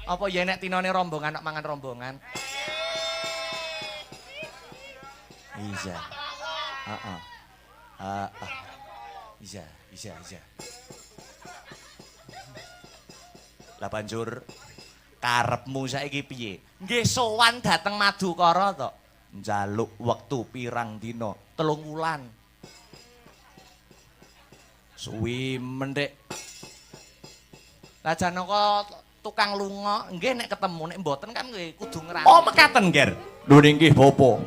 Apa ya nek tinone rombongan nek mangan rombongan? Iya. Heeh. Heeh. Iya, iya, iya. Lah banjur karepmu saiki piye? Nggih sowan dhateng Madukara to. Njaluk wektu pirang dina? 3 wulan. Suwi mendhek. Lah Janaka tukang lunga, nggih nek ketemu, nek mboten kan nggih kudu ngrani. Oh mekaten, Ger. Lho nggih bapa.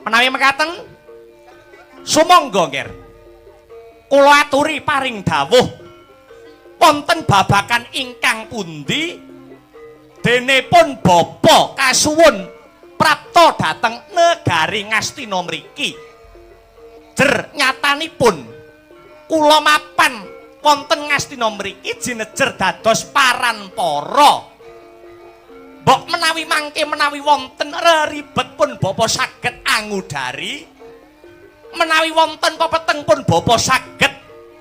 Menawi mekaten sumangga, Ger. Kula aturi paring dawuh wonten babakan ingkang pundi dene pun bapa kasuwun prapta dhateng negari Ngastina mriki. Jer nyatanipun kula mapan wonten Ngastina mriki jinejer dados paranpara. Mbok menawi mangke menawi wonten reribet pun bapa saged angudari. Menawi wonten pepeteng pun bapa saged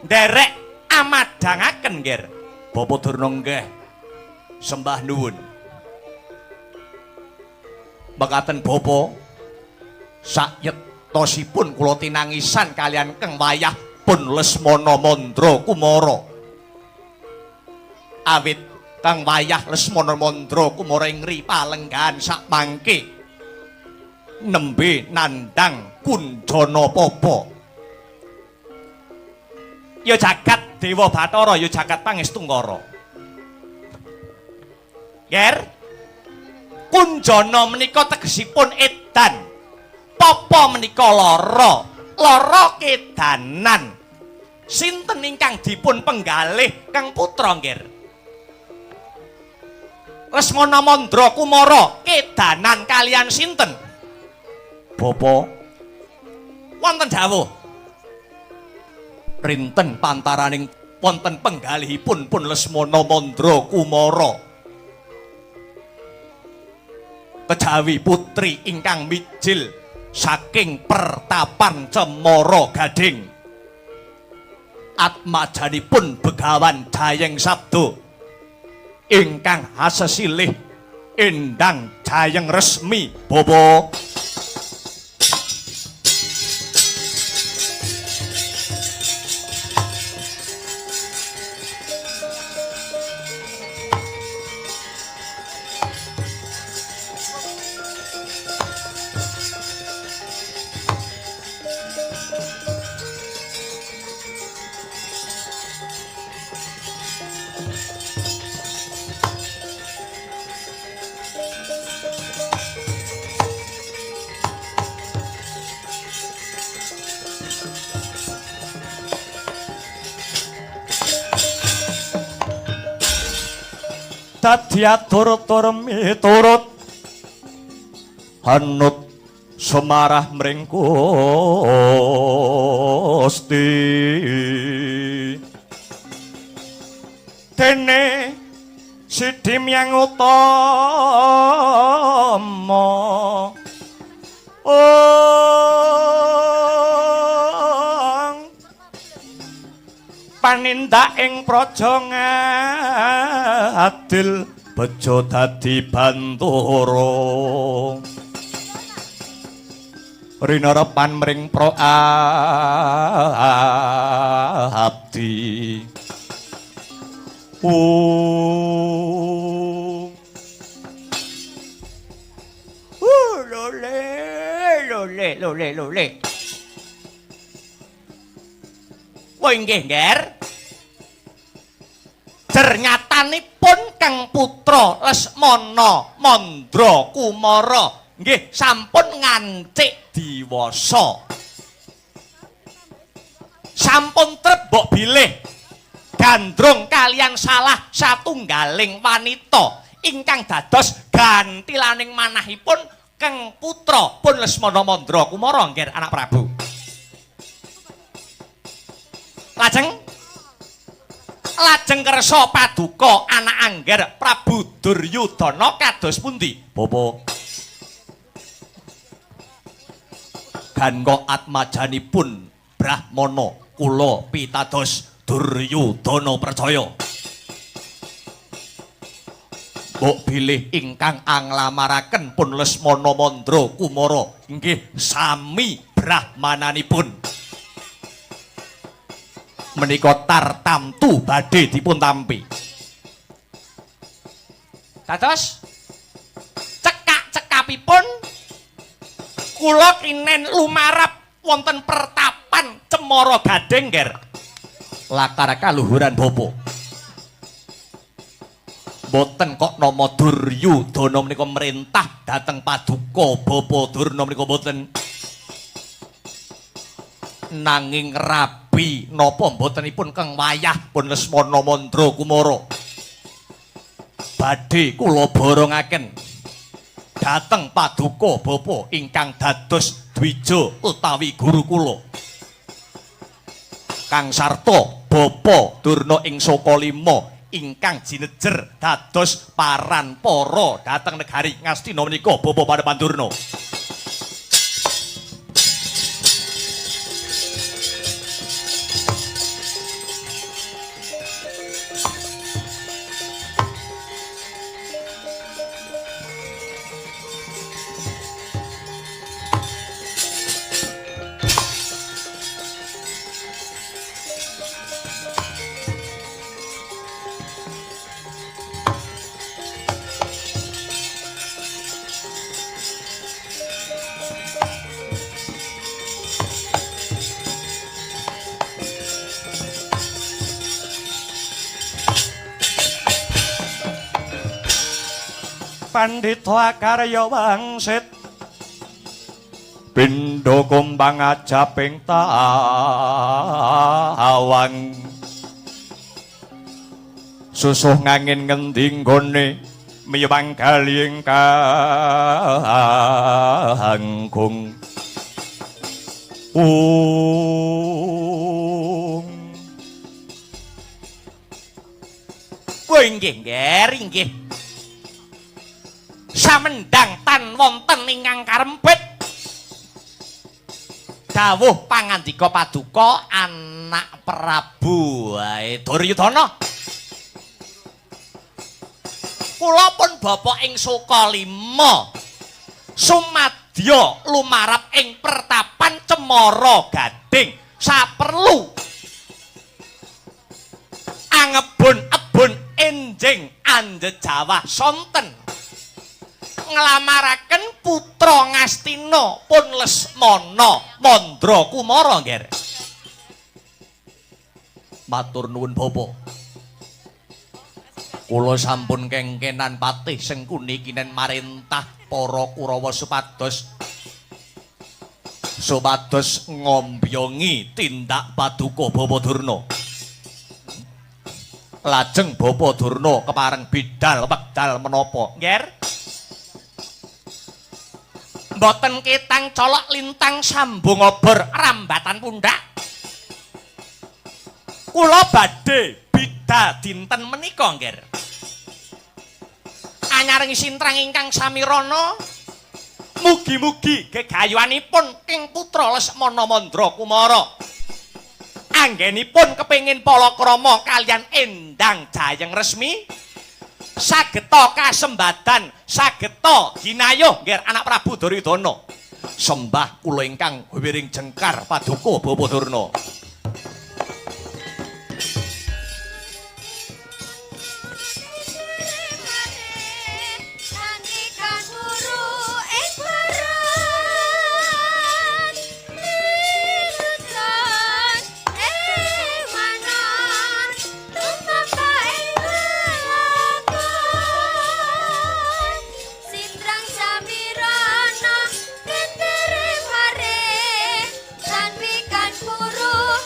nderek amadhangaken, Nger. Bapa Durna nggih. Sembah nuwun. Mekaten bapa, sakyetosipun kula tinangisan kalian Kang Wayah pun Lesmana Mandra Kumara. Awit Kang Wayah Lesmana Mandra Kumara ing ngri palenggahan sakmangke nembe nandhang Kunjana Papa. Ya jagat Dewa Bathara, ya jagat Pangestungkara. Ger, Kunjana menika tegesipun edan. Papa menika lara, lara kedanan. Sinten ingkang dipun penggalih Kang Putra, Nger? Lesmana Mandra Kumara kedanan kalian sinten? Bapa, wonten dawuh. Rinten pantaraning wonten penggalihipun pun Lesmana Mandra Kumara. Kejawi putri ingkang mijil saking pertapan Cemara Gading. Atmajanipun Begawan Jayeng Sabda ingkang hasesilih Endang Jayeng Resmi. Bapa. Dadi atur-tur miturut hanut sumarah mring Gusti. Dene Sidi Myang Utama ong panindak ing praja ngadil bejo dadi bantara rinarepan mring pro abdi. Lole lole lole lole. Wah nggih, Nger. Jernyatanipun Kang Putra Lesmana Mandra Kumara nggih sampun ngancik diwasa. Sampun trep mbok bilih gandrung kalian salah satunggaling wanita ingkang dados gantilaning manahipun Kang Putra pun Lesmana Mandra Kumara, Ngger anak Prabu. Lajeng kersa paduka anak angger Prabu Duryudana kados pundi? Bapa. Gangga atmajanipun Brahmana kula pitados Duryudana percaya. Mbok bilih ingkang anglamaraken pun Lesmana Mandra Kumara inggih sami brahmananipun. Menika tartamtu badhe dipun tampi. Dados cekak-cekapipun kula kinen lumarap wonten pertapan Cemara Gading, Nger. Latar kaluhuran bapa. Mboten kok nama Duryudana menika merintah dhateng paduka Bapa Durna menika mboten. Nanging rabi napa mbotenipun keng wayah pun Lesmana Mandra Kumara. Badhe kula borongaken dhateng paduka bapa ingkang dados dwija utawi guru kula. Kang sarta Bapa Durna ing Sokalima ingkang jinejer dados paranpara dhateng negari Ngastina menika Bapa Panembahan Durna. Pandhita akarya wangsit pindha kumbang ajaping tawang susuh ngangin ngendi nggone miyang kali ingkang ung. Oh inggih, Nger, inggih. Samendang tan wonten ingkang karempit. Dawuh pangandika paduka anak Prabu wae Duryudana. Kula pun bapa ing Sukalima. Sumadya lumarap ing pertapan Cemara Gading saperlu angebun-ebun enjing anjejawah sonten nglamaraken putra Ngastina pun Lesmana Mandra Kumara, Nger. Matur nuwun bapa. Kula sampun kengkenan patih Sengkuni kinen marintah para Kurawa supados ngombyongi tindak paduka Bapa Durna. Lajeng Bapa Durna kepareng bidal wekdal menapa, Nger? Mboten ketang colok lintang sambung obor rambatan pundak. Kula badhe bidal dinten menika, Nger. Anyaring sintrang ingkang samirana mugi-mugi gegayuhanipun ing putra Lesmana Mandra Kumara. Anggenipun kepengin palakrama kaliyan Endang Jayeng Resmi sageta kasembadan sageta ginayuh, Nger, anak Prabu Duryudana. Sembah kula ingkang wiring jengkar paduka Bapa Durna. Puru.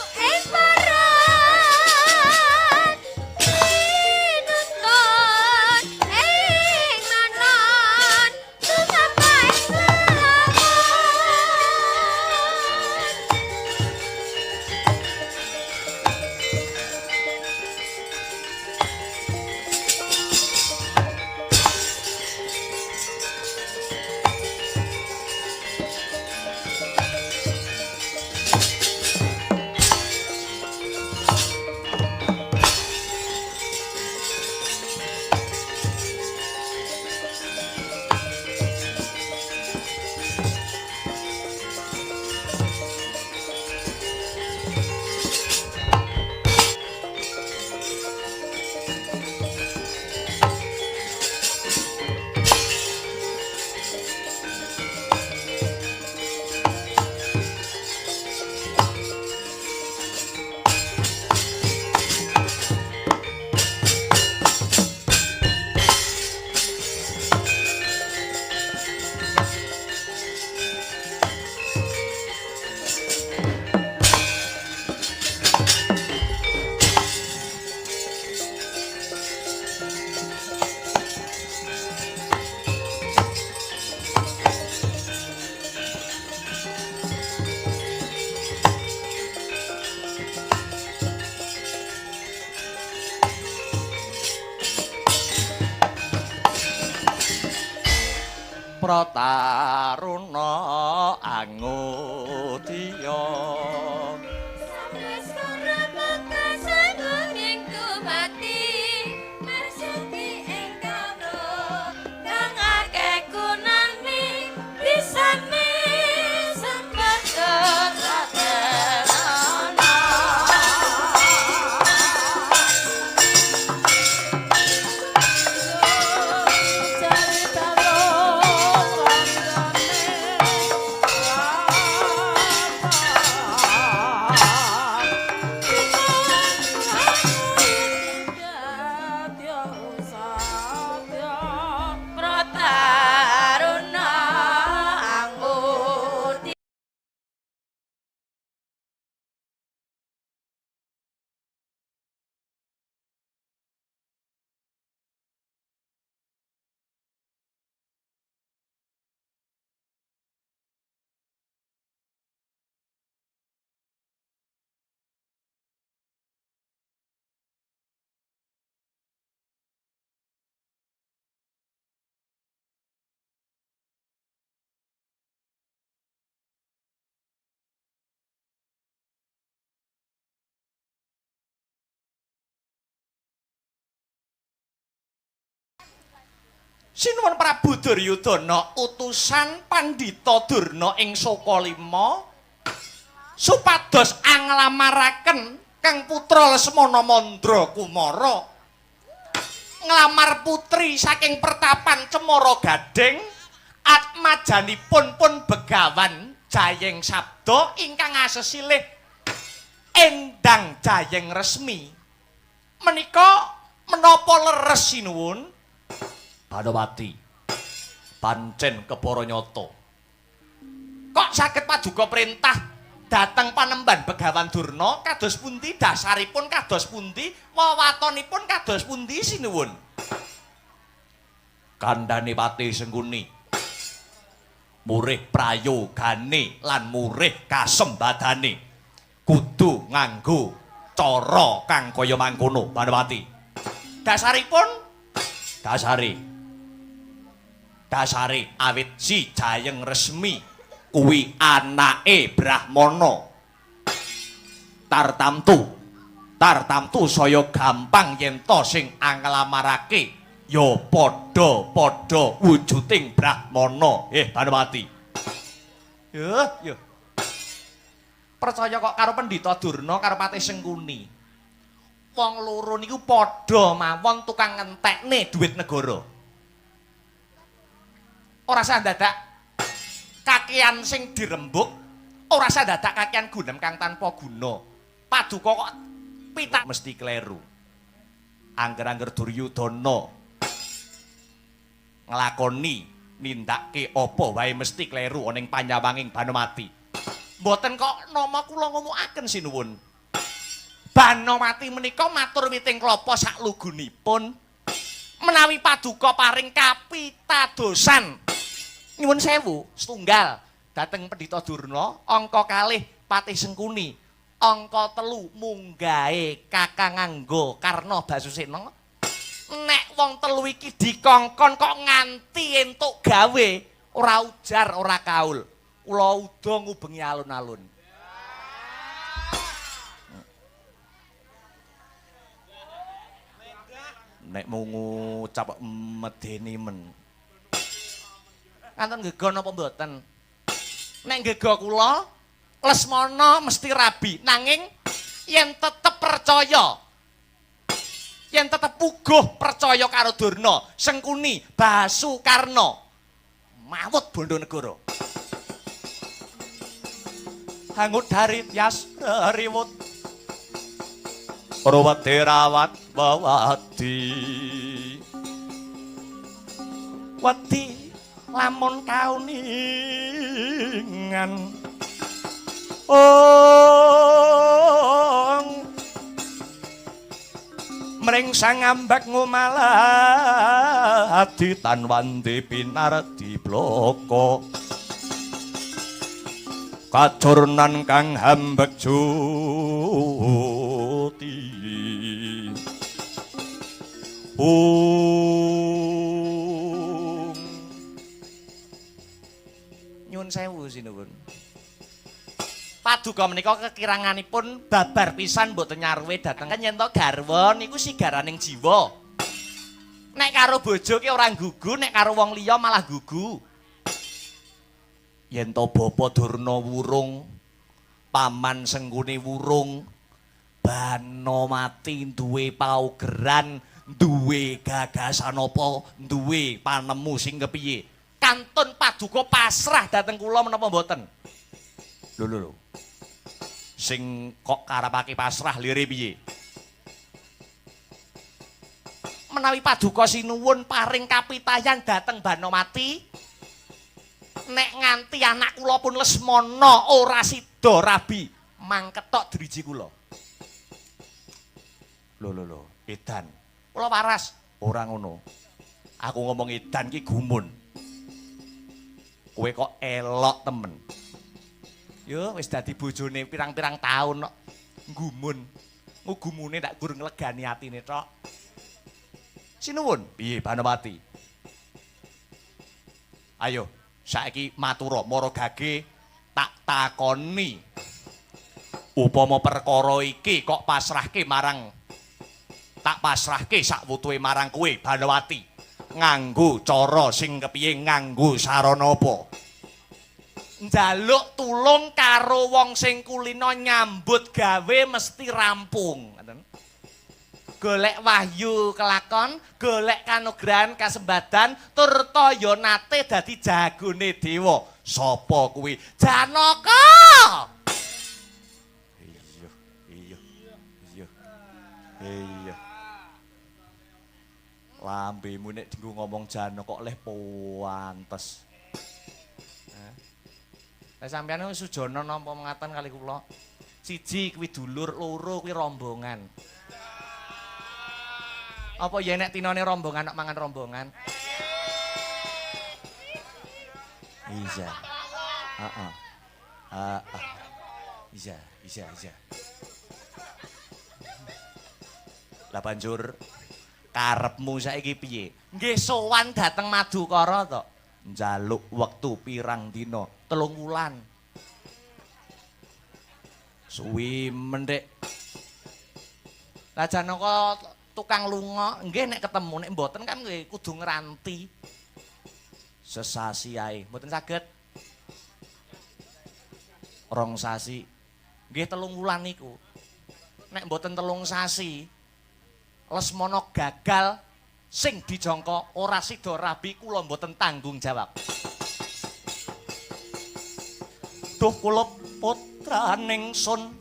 Prataruna Angudya. Sinuwun Prabu Duryudana utusan Pandhita Durna ing Sokalima supados anglamaraken Kang Putra Lesmana Mandra Kumara nglamar putri saking pertapan Cemara Gading atmajanipun pun Begawan Jayeng Sabda ingkang asesilih Endang Jayeng Resmi. Menika menapa leres sinuwun? Banowati, pancen kepara nyata. Kok saged paduka perintah dhateng panemban Begawan Durna kados pundi dasaripun, kados pundi wewatonipun, kados pundi sinuwun? Kandhane Patih Sengkuni murih prayogane lan murih kasembadane kudu nganggo cara kang kaya mangkono. Banowati, dasaripun dasare awit si Jayeng Resmi kuwi anake Brahmana tartamtu saya gampang yen to sing anglamarake ya padha-padha wujuding Brahmana. Banowati, yo percaya kok karo Pendhita Durna karo Patih Sengkuni. Wong loro niku padha mawon tukang ngentekne dhuwit negara. Ora sah dadak kakean sing dirembuk, ora sah dadak kakean gunem kang tanpa guna. Paduka kok pitak mesti kleru. Angger-angger Duryudana nglakoni nindakake apa wae mesti kleru ana ing panyawanging Banowati. Mboten kok nama kula ngomokaken sinuwun. Banowati menika matur witing klapa saklugunipun menawi paduka paring kapitadosan. Nyuwun sewu setunggal dhateng Pendhita Durna, angka kalih Patih Sengkuni, angka telu munggahe Kakang Angga Karna Basusena. Nek wong telu iki dikongkon kok nganti entuk gawe, ora ujar ora kaul. Kula uda ngubengi alun-alun. Nek mau ngucap medeni men. Kanten ngega napa mboten? Nek ngega kula Lesmana mesti rabi, nanging yen tetep percaya, yen tetep puguh percaya karo Durna, Sengkuni, Basukarna, mawut bondo negara. Hangut dari tias riwut ruwete rawat wewadi wedi lamun kauningan ong mringsang ambek ngumaladi tan wandi pinardi bloko kacurnan kang hambek juti ung Nyuwun sewu sinuwun. Paduka menika kekiranganipun babar pisan mboten nyaruwe dhateng yen to garwa niku sigaraning jiwa. Nek karo bojo ki ora gugu, nek karo wong liya malah gugu. Yen to bapa Durna wurung, paman Sengkuni wurung, Banowati duwe paugeran, duwe gagasan apa, duwe panemu sing kepiye. Kantun paduka pasrah dhateng kula menapa mboten? Lho lho lho. Sing kok karepake pasrah lire piye? Menawi paduka sinuwun paring kapitayan dhateng Banowati, nek nganti anak kula pun Lesmana ora sida rabi, mangketok driji kula. Lho lho lho, edan. Kula waras, ora ngono. Aku ngomong edan ki gumun. Kowe kok elok temen. Yo wis dadi bojone pirang-pirang taun kok gumun. Ngugumune ndak gur nglegani atine tok. Sinuwun, piye Banowati? Ayo, saiki matura mara gage tak takoni. Upama perkara iki kok pasrahke marang tak pasrahke sakwutuhe marang kowe Banowati. Nganggo cara sing kepiye, nganggo sarana apa? Njaluk tulung karo wong sing kulina nyambut gawe mesti rampung. Ngoten. Golek wahyu kelakon, golek kanugrahan kasembadan, tur toya nate dadi jagone dewa. Sapa kuwi? Janaka. Iya, iya, iya. Iya. Lambemu nek dienggo ngomong Janaka kok leh pantes. Lah sampeyan niku sujana nampa mengaten kali kula. Siji kuwi dulur, loro kuwi rombongan. Apa ya nek tinane rombongan kok mangan rombongan? Iya. Heeh. Heeh. Iya, iya, iya. Lah banjur karepmu saiki piye? Nggih sowan dhateng Madukara to. Njaluk wektu pirang dina? 3 wulan. Suwi mendhek. Lah Janaka tukang lunga, nggih nek ketemu, nek mboten kan nggih kudu ngranti. Sesasi ae, mboten saged. 2 sasi. Nggih 3 wulan niku. Nek mboten 3 sasi, Lesmana gagal sing dijangka ora sida rabi kula mboten tanggung jawab. Duh kula putraning sun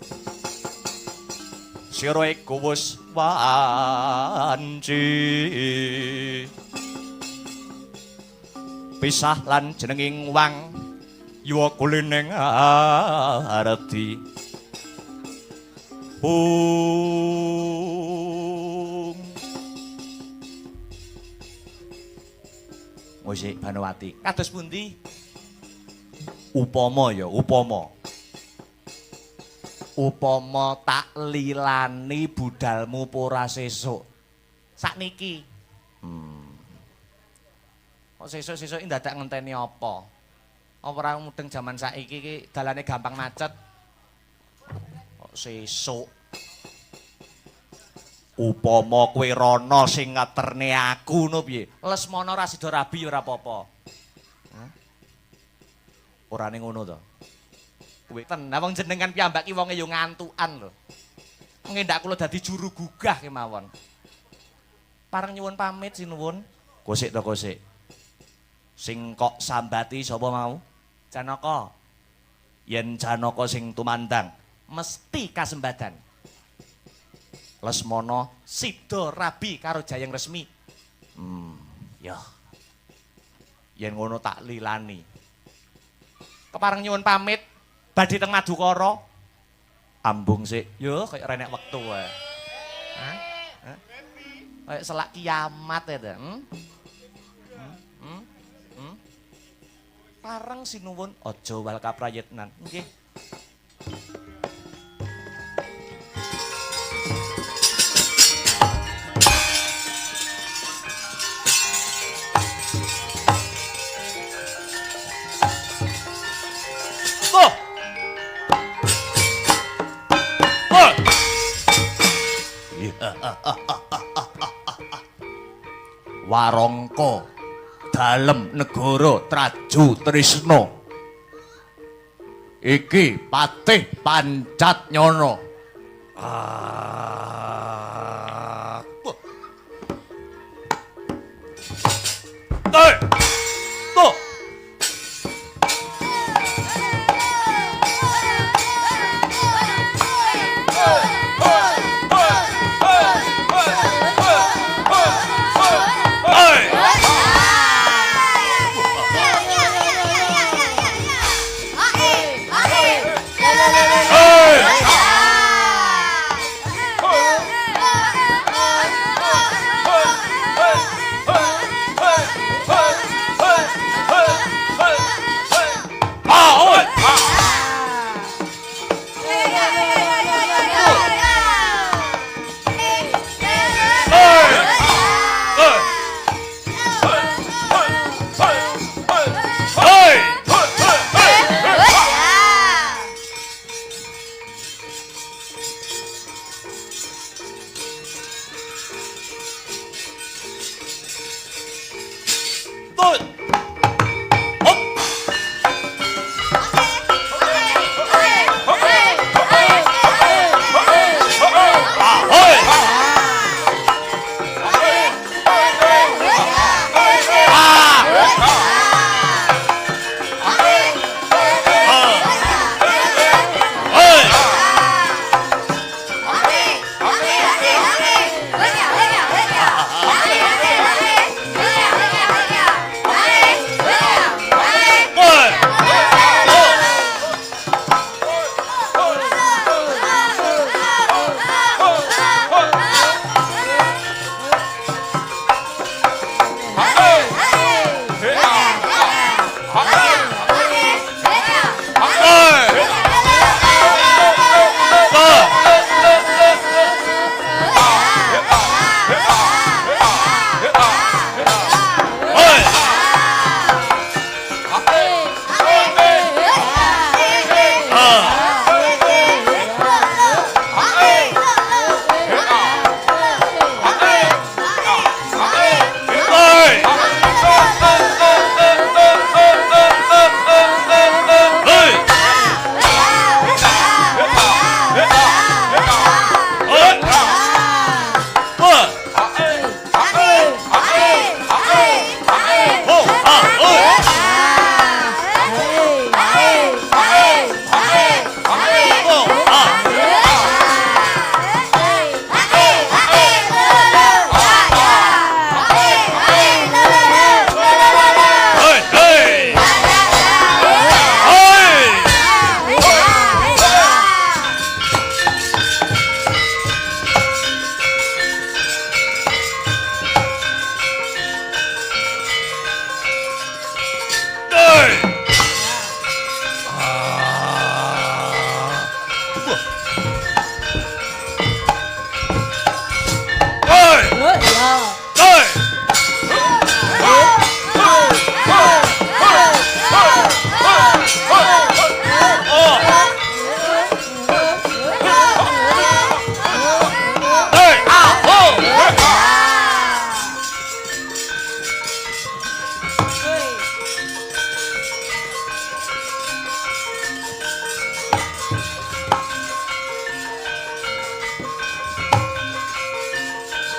sira iku wis wanci pisah lan jenenging wang yuwa kulining ardi. Musik Banowati. Kados pundi? Upama ya, upama. Upama tak lilani budalmu pora sesuk. Sakniki. Kok sesuk-sesuk ndadak ngenteni apa? Apa ora mudeng jaman saiki iki dalane gampang macet. Kok sesuk. Upama kowe rono sing ngeterne aku ngono piye? Lesmana ora sida rabi ya ora apa-apa. Hah? Orane ngono to. Kowe tenan wong jenengan piyambak ki wonge ya ngantukan lho. Ngendak kula dadi juru gugah kemawon. Pareng nyuwun pamit sinuwun. Kosik to kosik. Sing kok sambati sapa mau? Janaka. Yen Janaka sing tumandang mesti kasembadan. Lesmana sida rabi karo Jayeng Resmi. Ya. Yen ngono tak lilani. Kepareng nyuwun pamit badhe teng Madukara. Ambung sik. Yo kaya ora enek wektu wae. Hah? Hah? Kaya selak kiamat ya ta. Pareng sinuwun aja wal kaprayitnan. Nggih. Wah. Wah. Warangka dalem negara Traju Trisna. Iki Patih Pancat Nyana. Ah. Wah. Tuh. Tuh.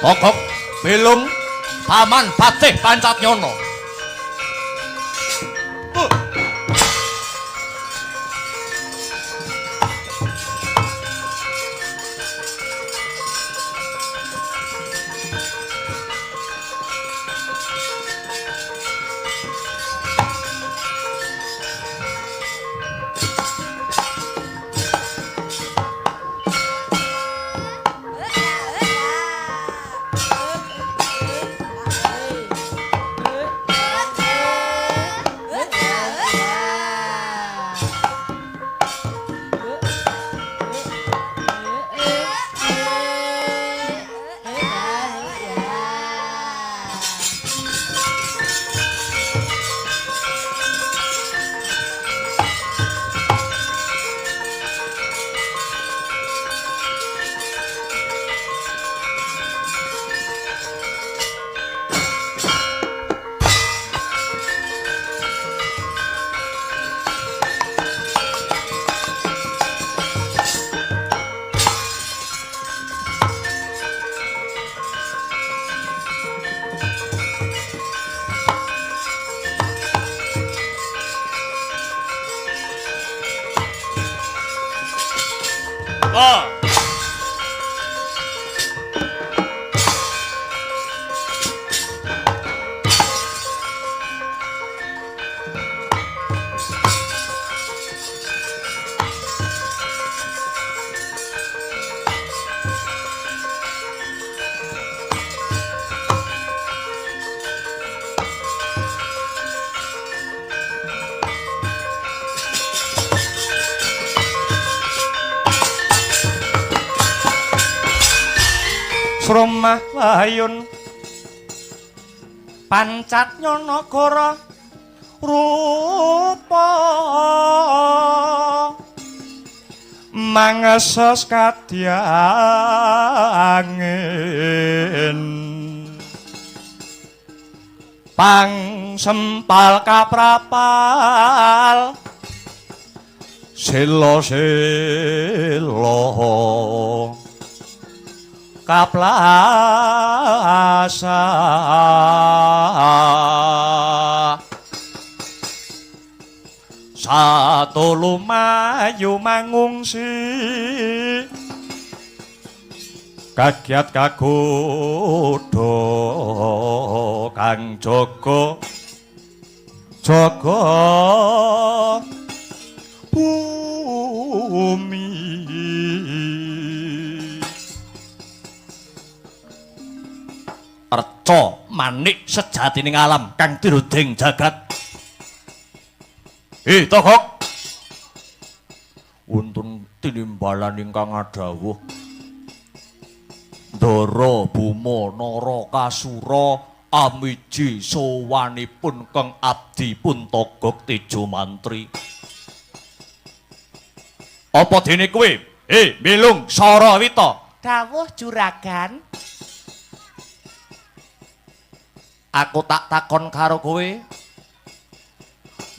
Pokok Bilung Paman Patih Pancatnyono. Monggo. Sromah wayun pancat nyanagara rupa mangeses kadyangin pang sempal kaprapal sela sela kaplasa satu lumayu mangungsi kagiat kagodha kang jaga jaga bumi. Reca manik sejatining alam kang tiruding jagat. Togok. Wonten tinimbalan ingkang adhawuh. Ndara Buma Narakasura amiji sowanipun Kang Abdi pun Togok Tejamantri. Apa dene kowe? Milung Sarawita. Dawuh juragan. Aku tak takon karo kowe.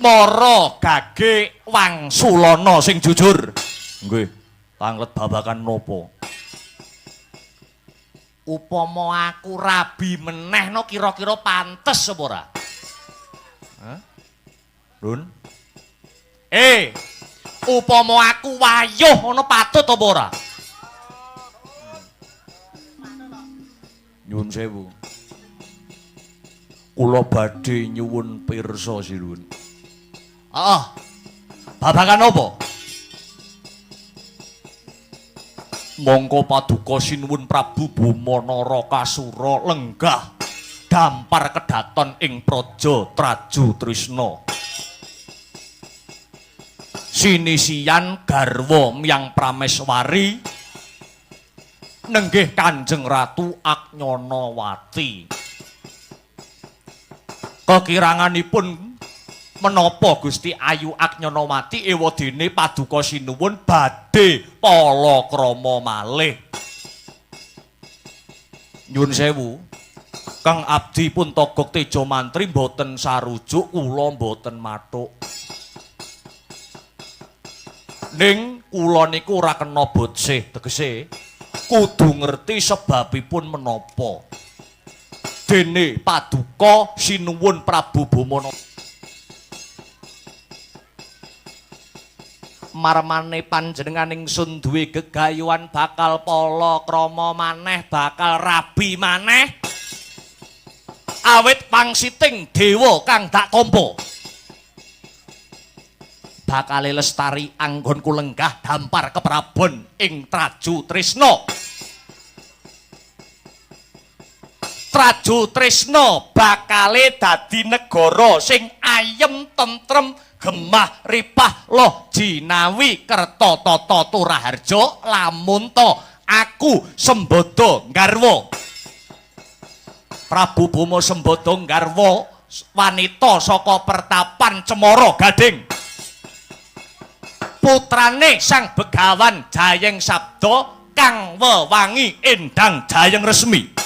Mara gage wangsulana sing jujur. Nggih, tanglet babakan napa? Upama aku rabi meneh no kira-kira pantes apa ora? Hah? Lun? Upama aku wayuh ngono patut apa ora? Nyuwun sewu. Kula badhe nyuwun pirsa sinuwun. Heeh. Babagan apa? Mongko paduka sinuwun Prabu Buma Narakasura lenggah dampar kedaton ing Praja Traju Trisna. Sinisian garwa Myang Prameswari nenggih Kanjeng Ratu Agnyanawati. Kekiranganipun menapa Gusti Ayu Agnyanawati ewadene paduka sinuwun badhe palakrama malih. Nyuwun sewu, Kang Abdi pun Togok Tejamantri mboten sarujuk kula mboten mathuk. Ning kula niku ora kena botsih, tegese kudu ngerti sebabipun menapa. Dene paduka sinuwun Prabu Buma marmane panjenengan ingsun duwe gegayuhan bakal palakrama maneh, bakal rabi maneh awit pangsiting dewa kang dak tampa. Bakale lestari anggonku lenggah dampar keprabon ing Traju Trisna. Traju Trisna bakale dadi negara sing ayem tentrem gemah ripah loh jinawi kerta tata turaharja lamun ta aku Sembada nggarwa. Prabu Buma Sembada nggarwa wanita saka pertapan Cemara Gading, putrane Sang Begawan Jayeng Sabda kang wewangi Endang Jayeng Resmi.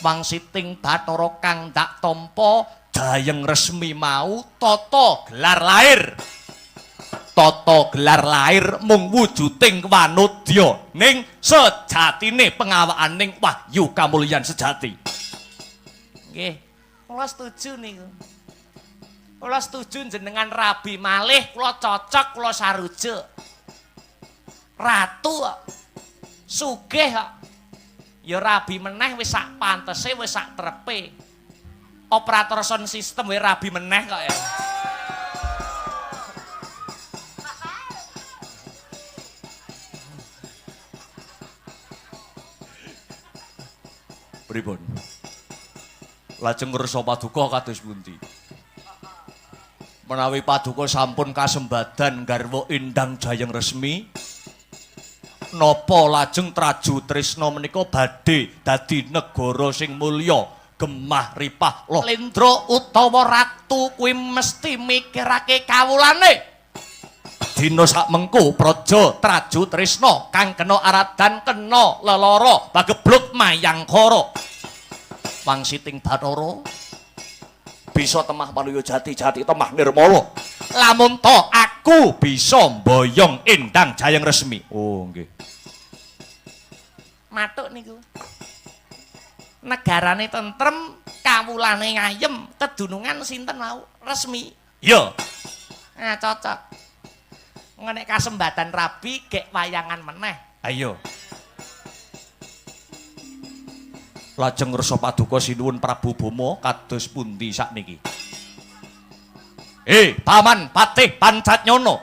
Wangsiting Bathara kang dak tampa Jayeng Resmi mau tata gelar lahir. Tata gelar lahir mung wujuding wanodya ning sejatine pengawakaning wahyu kamulyan sejati. Nggih, kula setuju niku. Kula setuju jenengan rabi malih, kula cocok, kula sarujuk. Ratu kok. Sugih kok. Ya rabi meneh wis sak pantese, wis sak trepe. Operator sound system wis rabi meneh kok ya. Pripun? Lajeng ngersa paduka kados pundi? Menawi paduka sampun kasembadan garwa Endang Jayeng Resmi, napa lajeng Traju Tresna menika badhe dadi negara sing mulya, gemah ripah loh. Lendra utawa ratu kuwi mesti mikirake kawulane. Dina sakmengko praja Traju Tresna kang kena aradan kena lelara pagebluk mayangkara. Wangsiting Bathara bisa temah waluya jati-jati temah nirmala. Lamun to aku bisa mboyong Endang Jayeng Resmi. Oh nggih. Matuk niku. Negarane tentrem, kawulane ngayem, kedunungan sinten mau resmi. Iya. Nah, cocok. Nek kasembatan rabi gek wayangan meneh. Ayo. Lajeng ngersa paduka sinuwun Prabu Boma kados pundi sakniki? Paman Patih Pancatnyono.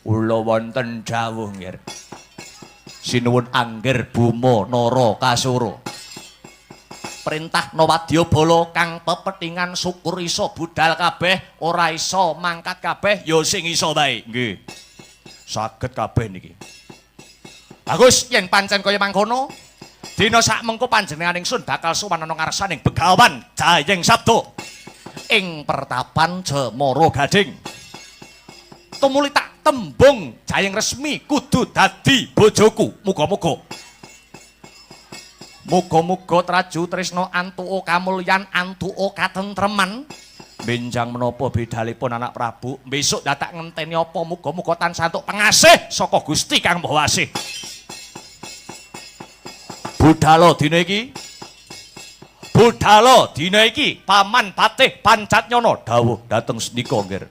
Kula wonten dawuh nggih. Sinuwun Angger Boma Nara Kasura. Perintah Nawadyabala kang pepethingan syukur iso budal kabeh, ora iso mangkat kabeh, ya sing iso wae. Nggih. Saged kabeh niki. Bagus yen pancen kaya mangkono. Dina sakmengko panjenengan ingsun bakal sowan ana ngarsaning Begawan Jayeng Sabda ing pertapan Jemara Gading. Tumuli tak tembung Jayeng Resmi kudu dadi bojoku. Muga-muga. Muga-muga Traju Tresna antuka kamulyan, antuka katentreman. Benjang menapa bedalipun anak Prabu, besok dadak ngenteni apa, muga-muga tansah entuk pengasih saka Gusti Kang Maha Asih. Budhalo dina iki. Budhalo dina iki Paman Patih Pancatnyono dawuh dhateng sendika nggih.